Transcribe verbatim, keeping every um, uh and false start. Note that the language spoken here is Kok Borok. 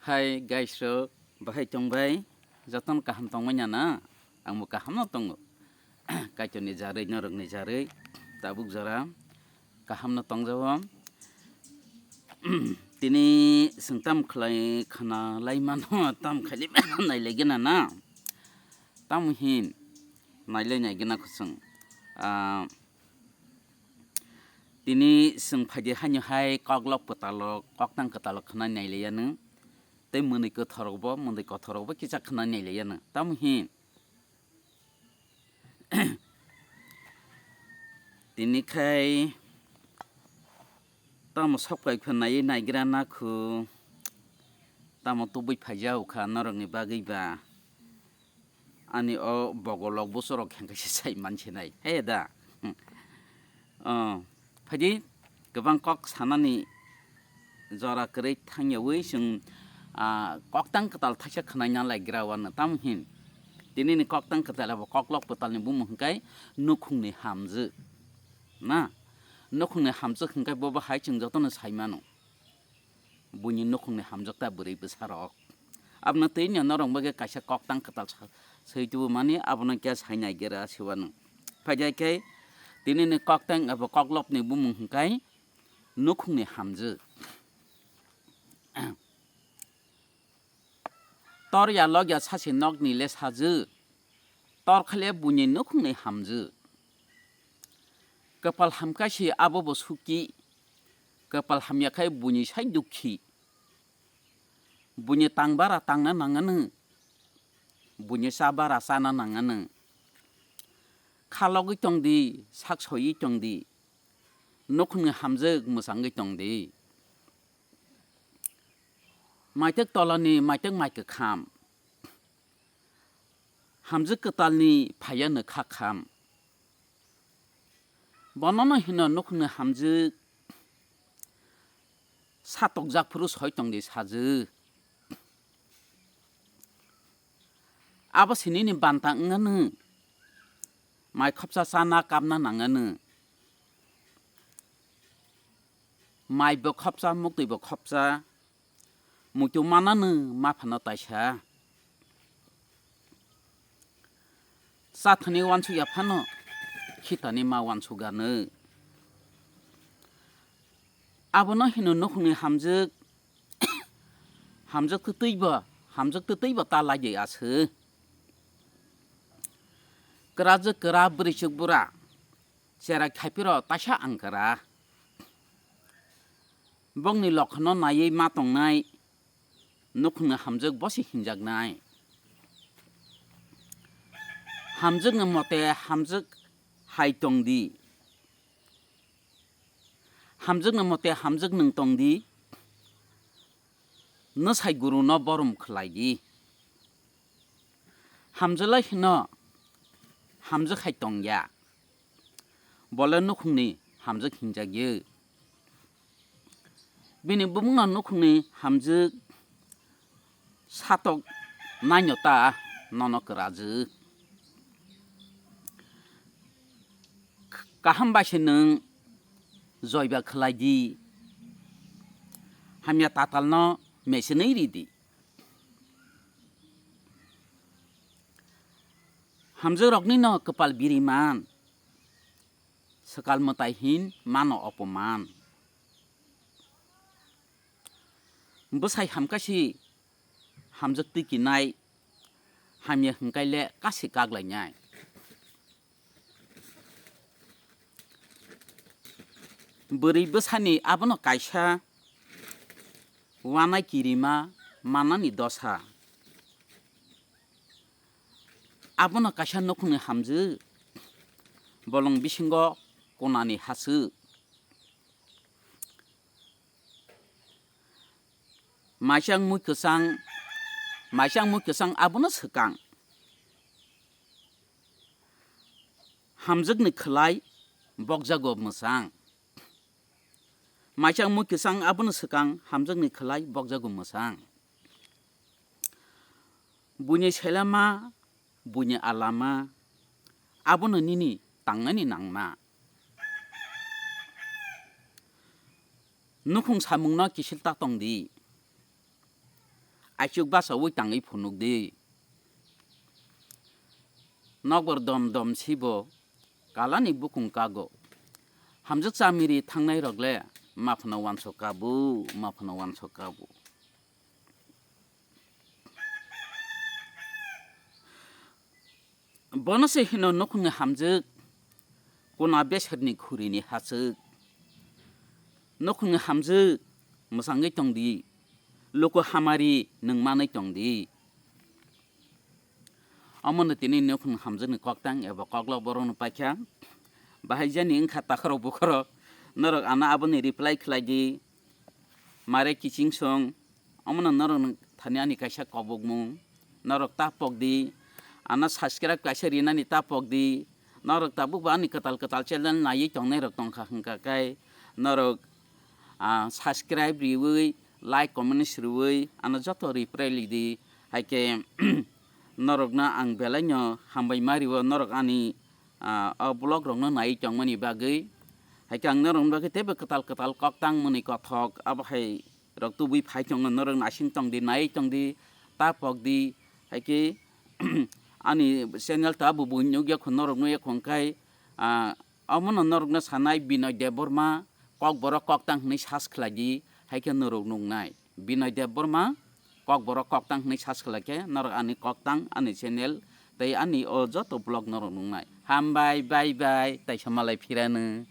Hai guys rok, bahai tongbai? Jotono kaham tongmani na? Angbo kaham no tongo. Kaitorni jarwi, norokni jarwi, tabuk jora kaham no tongjago. Tini chwng tam khlai khna lai mano, tam khailai mano, nailai gana na? Tamo hin nailai nai gana kho chwng. Ah, tini chwng phaidi haino hai koklok kwtalo, koktang kwtalo khna nailai ya nw. Tei mwnwi kwthorokbo, mwnwi kothorokbo kisa khna nailai ya nw. Tamo hin? Tini khai tamo sok pai kho naiwi naigra na khu, tamo tubui phaijao kha norokni bagwi ba. Ani o bogolok busurok khe khe se sai man se nai. He da. Hmm. Oh, phaidi kwbang kok sanani jora kwrwi thangyawi chwng, ah, koktang kwtal thaisa khwnaina lai gra wano. Tamo hin? Tinini koktang kwtal abo koklok kwtalni bumung hwnkhe nukhungni hamjwk. Na? Nukhungni hamjwk hwnkhe bobo hai chwng jotono sai mano. Buini nukhungni hamjwk ta bwrwi bwsarok. Abono twi no norok bagwi kaisa koktang kwtal sa-, swi tubu mani, abono khe sai nai gra siwano. Phaijai khe tinini koktang abo koklopni bumung hwnkhe nukhungni hamjwk. Tor ya log ya sasi nokni le sajwk. Tor khe le buini nukhungni hamjwk. Kwpal hamkha se abo bo suki. Kwpal hamya khai buini sai dukhi. Buini tang bara tangna nangano. Buini cha bara chana nangano. Kha logwi tong di, sak soiwi tong di. Nukhungni hamjwk mwchangwi tong di. Maitwk tolani maitwk mai kwkham. Hamjwk kwtalni phaiya nw kha kham. Bonono hino nukhungni hamjwk satokjak phuru soi tong di sajwk. Abo sinini banta wngano. Mai khopsa chana kapna nangano. Mai bo khopsa, muktwi bo khopsa. Muitu manano ma phano taisa. Chathani wansukya phano khitani ma wansukgano. Abono hino nukhungni hamjwk, hamjwk twtwi bo, hamjwk twtwi bo ta lai di aswk. Kwrajwk kwra bwrwichwk bura, cherai khaipiro taisa ang kwra. Bokni lokhno naiwi ma tongnai nukhungni hamjwk bosi hinjaknai. Hamjwkni mote hamjwk hai tong di. Hamjwkni mote hamjwk nwng tong di. Nwsai guruno borom khlai di. Hamjwlai hino hamjwk hai tong ya. Bole nukhungni hamjwk hinjak yo. Bini bumungno nukhungni hamjwk satok naino ta nono kwrajwk. Kaham bai se nwng joiba khlai di. Hamya tatalno mesenwi ri di. Hamjwkroknino kwpal biriman, swkal mwtai hin mano opoman. Bwsai hamkha si hamjwk twi kinai, hamya hwnkhe le kasi kak lainai. Bwrwi bwsani abono kaisa wanai kirima manani dosa. Abono kaisa nukhungni hamjwk, bolong bisingo konani haswk. Maisang mui kwchang, maisang mui kwchang abono swkang. Hamjwkni khwlai bokjago mwchang. Maisang mui kwchang abono swkang, hamjwkni khwlai bokjago mwchang. Buini selama, buini alama, abono nini tangnani nangma. Nukhung samungno kisil ta tong di. Aichuk basaui tangwi phunuk di. Nokbar dom dom sibo kalani bukung kago. Hamjwk chamiri thangnai rok le maphano wansok kabu, maphano wansok kabu. Bono se hino nukhungni hamjwk, kuna besarni khurini hachwk. Nukhungni hamjwk mwsangwi tong di, luku hamari nwng manwi tong di. Omono tini nukhung hamjakni koktang eba koklok borokno paikha. Bahai jani wngkha takhorok bukhorok, norok ano aboni reply khlai di. Mare kiching song, omono norokno thani ani kaisa kobokmung, norok ta pok di. Ano subscribe kaisa rinani ta pok di. Norok tabuk bo ani kwtal kwtal channel naiwi tongnairok tongkha hwnkha khe norok, ah, subscribe riwi, like, comments riwi ano joto reply ridi. Hai khe norokno ang belaino hambai ma rio, norok ani, ah, o vlog rokno naiwi tongmani bagwi. Hai khe ang norokni bagwi teibo kwtal kwtal kok tangmani kothok abo hai rok tubui phai tongo, norok naising tong di, nai tong di, ta pok di, hai khe ani channel ta bubu nukya kho, norok nukya kho, hwnkhe, ah, omono norokno sanai Binoy Debbarma, Kokborok koktang hwnwi search khlai di, hai khe norok nuknai. Binoy Debbarma, Kokborok koktang hwnwi search khlai khe norok ani koktang, ani channel tei ani o joto vlog norok nuknai. Hambai, bye bye, taisa malai phirano.